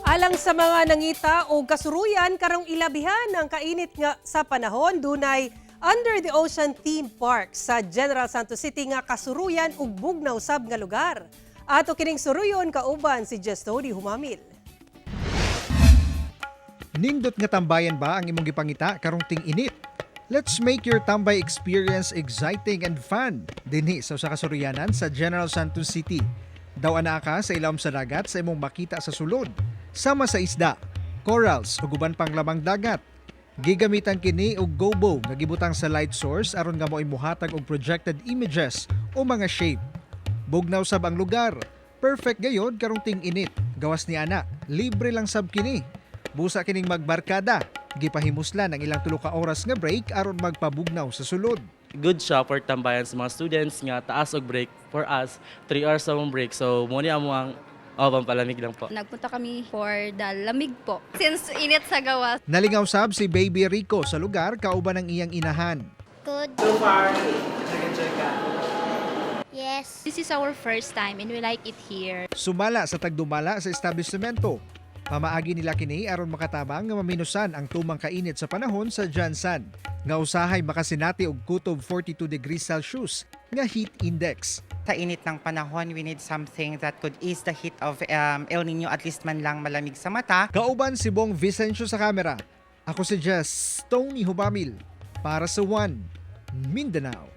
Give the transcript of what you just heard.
Alang sa mga nangita o kasuruyan karong ilabihan ang kainit nga sa panahon, dunay Under the Ocean Theme Park sa General Santos City nga kasuruyan ug bugnaw sab nga lugar. Ato kining suruyon kauban si Jestody Humamil. Nindot nga tambayan ba ang imong gipangita karong ting-init? Let's make your tambay experience exciting and fun dinhi sa usa ka suryanan sa General Santos City. Daw anaa ka sa ilawom sa dagat sa imong makita sa sulod, sama sa isda, corals ug uban pang lamang dagat. Gigamitan kini og gobo nga gibutang sa light source aron nga mo'y muhatag og projected images o mga shape. Bugnaw sab ang lugar. Perfect gayod karong ting-init. Gawas ni ana, libre lang sab kini. Busa kining magbarkada. Gipahimuslan ang ilang 3 ka oras nga break aron magpabugnaw sa sulod. Good siya for tambayan sa mga students nga taas og break. For us, 3 hours among break, so mo ni amo ang, oh, pampalamig lang po. Nagpunta kami for the lamig po. Since init sa gawas. Nalingaw sab si Baby Rico sa lugar kauban ng iyang inahan. Good. So far, nag-enjoy ka? Yes. This is our first time and we like it here. Sumala sa tagdumala sa establishmento. Pamaagi nila kini aron makatabang nga maminusan ang tumang kainit sa panahon sa GenSan nga usahay makasinati og kutob 42 degrees Celsius nga heat index. Sa init ng panahon, we need something that could ease the heat of El Nino, at least man lang malamig sa mata. Kauban si Bong Vicencio sa kamera. Ako si Jess Tony Hubamil para sa One Mindanao.